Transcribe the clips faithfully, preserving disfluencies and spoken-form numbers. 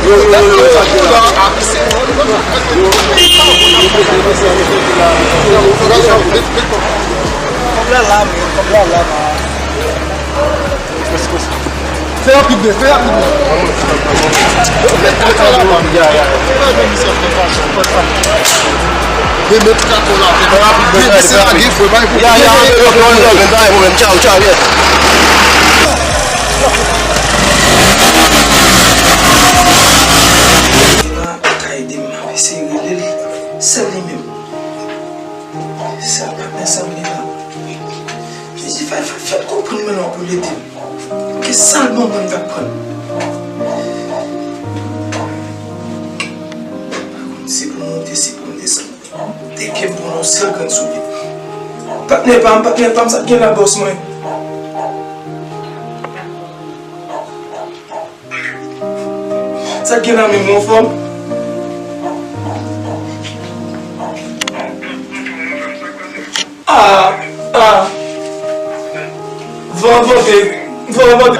Fè rapid, men, fè rapid, men. Remèt katon la, fè rapid, men, se lage, fè bay pou. Ya, ya, antre, antre, antre, antre, pa gen pwoblèm. Tchaw, tchaw, yè. Ka ede m, m ap eseye rele li. Sèl li menm. Sèl patnè sa m gen la. Jezi, fè, fè, fè l konprann men non pou l ede m. Gen sa l ban mwen m t ap pran. Pa konn si pou m monte, si pou m desann. Teke m pran yon sèl grenn soulye. Patnè pa m, patnè pa m, sa k gen la bòs mwen? Sa k gen la menm, ou anfòm? Ah, ah. Van an vante, van an vante.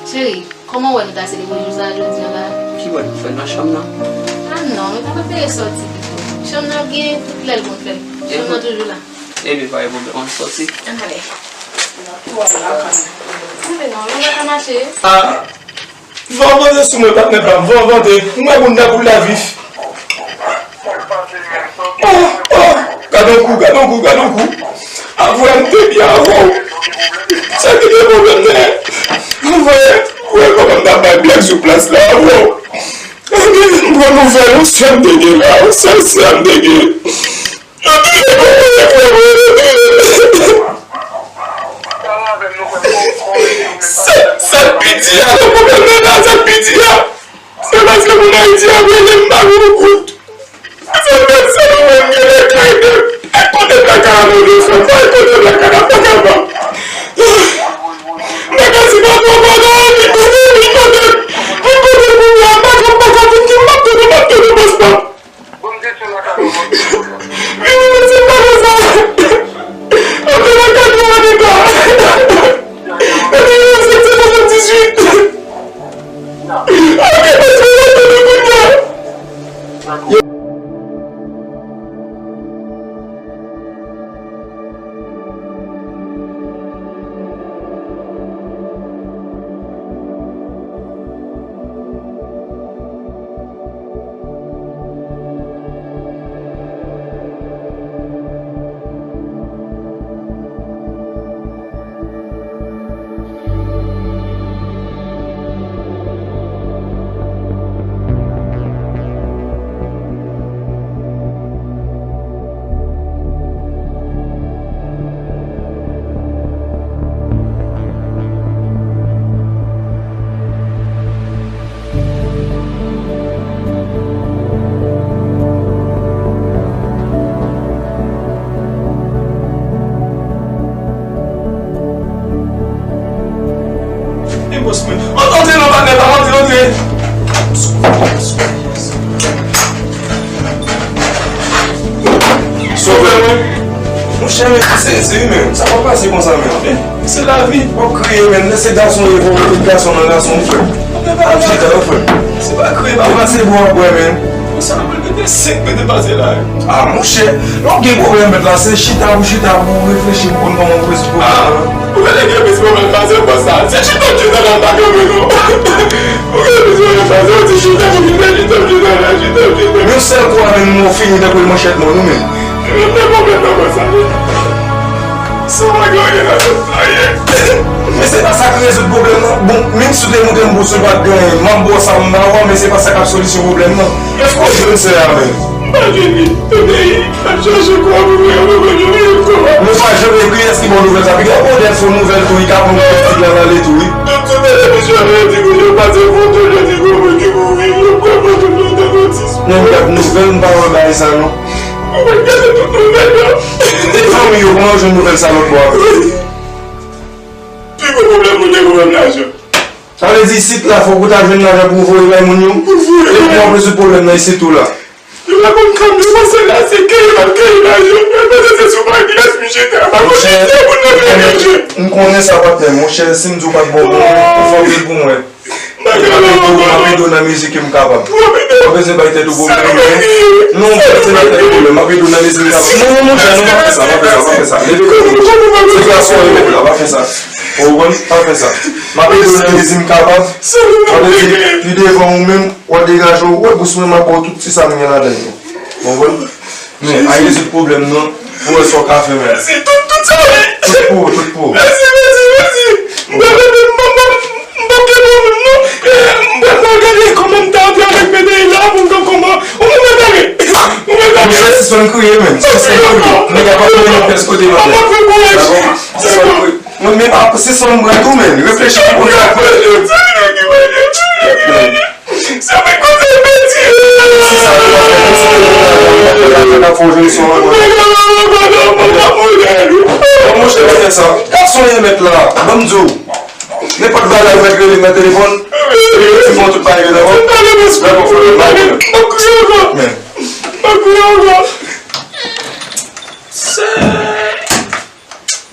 Cheri, kòman w wè nou ta selebre jou sa a jodi a la? Ki wè nou fè nan chanm nan? Ah non, nou ta prefere sòti pito. Chanm nan gen tout lè l konn fè l. Chanm nan toujou la. Ebyen, pa gen pwoblèm, ann sòti. Ann ale. Ann ale non, nou pa ka mache. Ah, van an vante sou mwen, patnè pa m, van an vante. M wè moun nan boul la vif. Oh, oh, gade yon kou, gade yon kou, gade yon kou. Avwè m te byen avè w. Sa ki te pwoblèm nèt. Avwè, wè kòman m t ap bay blag sou plas la avè w. Ebyen, m pran nouvèl, yon sè m te gen la, yon sèl sè m te gen. Yo touye kòkòt frè mwen, yo touye. Sa, sa k pi di a, nan pwoblèm nan la, sa k pi di a. Se paske moun Ayiti ap rele m pa gen yon goud. Sa fè se nou menm ki reklame. E kote blaka a nou desann? E kote blaka a? Blaka pa. Blaka si pa twò bò non, li kote, li kote, li kote kounye a, blaka, blaka vin ki m ap tande, m ap tande bòs pa. Vini nan se pa konsa. Antre nan kad nou an eta. Epi nou se ti soixante-dix-huit. Antre nan se pa konsa. E bòs mwen. Antre non, patnè pa m, antre, antre. Sovè mwen. Monchè, men, se, se, men, sa pa pase konsa, men. Se lavi. W ap kriye, men, lè se gason, e pou tout gason nan gason, frè. Ap chita, frè. Se pa kriye, papa. Se pa bwè, men. Sa nou pral mete senk mete pase la. Ah, monchè, lè w gen pwoblèm, mèt la, se chita pou chita, pou reflechi, pou konn kòman w rezoud pwoblèm nan. Ou genlè gen plis pwoblèm pase bòs sa. Se chita w chita la, pa kanpe non. Ou gen plis pwoblèm pase yon ti chita pou chita, chita, chita la, chita, chita. Yon sèl kou a menm nou fini tankou manchèt mò nou menm. Ou gen pwoblèm nan bòs sa. Sa pa gen anyen nan tout sa ye. Men se pa sa k rezoud pwoblèm nan. Bon, menm si w te montre m bous ou pa t gen anyen, m ap ba w sa m ba w a, men se pa sa k ap solisyon pwoblèm nan. Èske w jwenn sè a menm? M pa jwenn li. Tande, l ap chache kò pou mwen, mwen pa jwenn li ankò. Nou pa janm ekri, èske bon nouvèl sa? Piga w konnen fo nouvèl tou, li ka pran plastik la nan ale tou, wi. Tout sou televizyon yo di kou yo pase foto, yo di gon moun ki mouri, yo pran foto, yo fè notis. Non, m gad nouvèl, m pa wè bagay sa non. Mwen gade tout nouvèl yo. E fanmi yo, kòman yo jwenn nouvèl sa lòt bò a? Wi. Pi gwo pwoblèm nou gen pwoblèm lajan. Sa vle di isit la, fòk ou ta jwenn lajan pou w voye bay moun yo? Pou voye. Epi w ap rezoud pwoblèm nan isit tou la. Yo Mwen konn kòm yo panse la, se keye m ap keye la, yo. Mwen panse se sou maryaj m jete a. Mwen konn se moun nan manje. M konnen sa, patnè. Monchè, si m di w pa t bon pou mwen, ou fè anpil pou mwen. M ap ede w, m ap ede w nan mizik ke m kapab. Ou pa bezwen bay tèt ou pwoblèm, non. Non, ou pa bezwen bay tèt ou pwoblèm. M ap ede w nan mizik m kapab. Non, non, monchè, non, pa fè sa, pa fè sa, pa fè sa. Leve tèt ou. Se gason w ye, pa fè sa. Ou konprann? Pa fè sa. M ap ede w nan mizik m kapab. Sa vle di, pi devan ou menm, w a degaje w, wè bous mwen, m a ba w tout ti sa m gen ladan l yo. Ou konprann? Men, al rezoud pwoblèm nan, pou wè sa w ka fè menm. Mèsi, tout, tout sa w ye. Tout pou ou, tout pou ou. Mèsi, mèsi, mèsi. M pa konprann, m pa, m pa, m pa gen pwoblèm non. E, m pral, pral gade kòman m ta antre avèk medam la pou m wè kòman. Ou mwen gade. Ou mwen gade. Monchè, sispann kriye, menm. Sispann kriye. Nèg la pa pou yon pyès kote, monchè. Papa, fè kouraj. Dakò? Sispann kriye. Mwen, men pa, sispann pran tou, men. Reflechi pou w fè. Sa fè koze pèdi. Si sa nou pa fè, si nou pa fè, n ap fè w jwenn son ankò. Bon, monchè, pa fè sa. Gason ye mèt la. Ban m di w. Nenpòt bagay, mèt rele m nan telefòn. Ti fon tout bagay nan men. Men.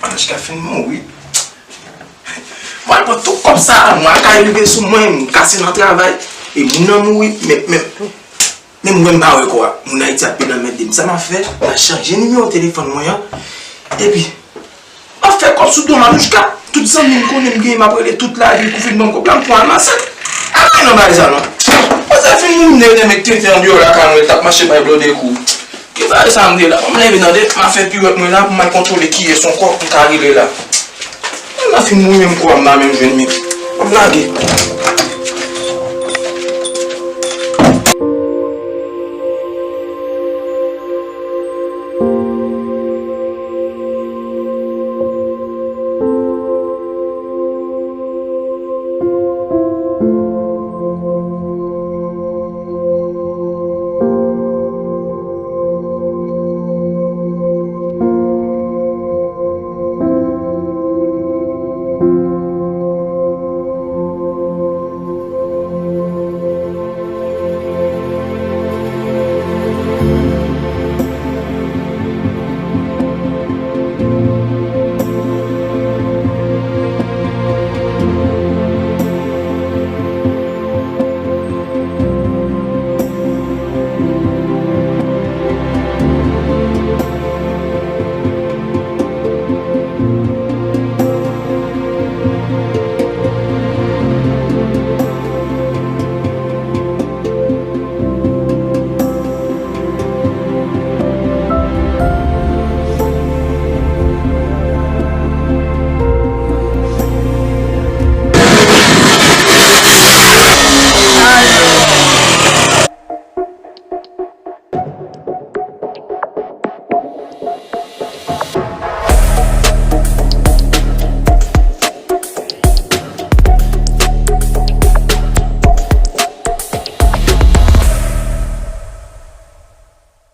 Anjka fin mouri. Mwen pran tout kòb sa a, mwen a ka rive sou mwen, m kase nan travay. E moun nan mouri, men, men, men mwen m pa wè kò a. Moun Ayiti ap pede anmède m. Sa m ap fè, m a chanje nimewo telefòn mwen an. Epi, m ap fè kòb sou do Manouchka. Tout zanmi m konnen m genyen, m ap rele tout lavil pou vin ban m kòb la, m pran anmase. Al nan bagay sa non. Mwen sa fin moun nè nè mèt tenten andeyò lakay mwen, t ap mache bay blòdè kou. Ki bagay sa m te la? Mwen leve tande, m a fè piwèt mwen la pou m al kontwole kiyès ankò m ka rele la. Mwen nan fin mouye m kou a m pa menm jwenn li. M ap lage.